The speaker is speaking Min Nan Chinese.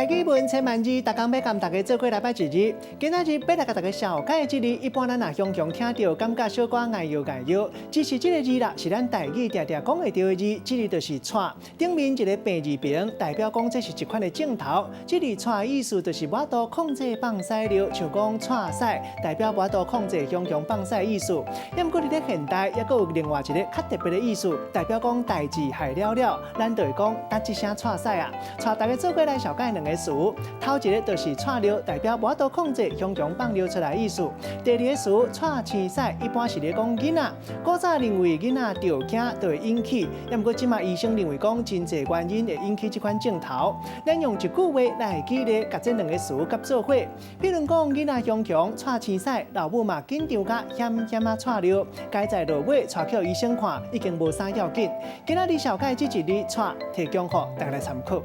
台語文千萬字，逐工欲共大家做伙來擺一字。今仔日欲來共大家紹介這字，一般咱若常常聽著，感覺小可礙搖礙搖。只是這个字啦，是咱台語定定講會著的字，這字就是掣。頂面一个病字旁，代表講這是一款的症頭。這字掣的意思就是無法度控制放屎尿，像講掣屎，代表無法度控制雄雄放屎的意思。毋過佇咧現代，猶閣有另外一个較特別的意思，代表講代誌害了了，咱就會講噠一聲掣屎啊。帶大家做伙來紹介兩個詞，頭一個就是掣尿，代表無法度控制雄雄放尿出來的意思。第二個詞掣青屎，一般是咧講囡仔。古早認為囡仔著驚就會引起，毋過這馬醫生認為講真濟原因會引起這款症頭。咱用一句話來舉例，共這兩個詞佮做伙。比如講囡仔雄雄掣青屎，老母嘛緊張甲險險仔掣尿，佳哉落尾帶去醫生看，已經無啥要緊。今仔日紹介這一字掣，提供予大家來參考。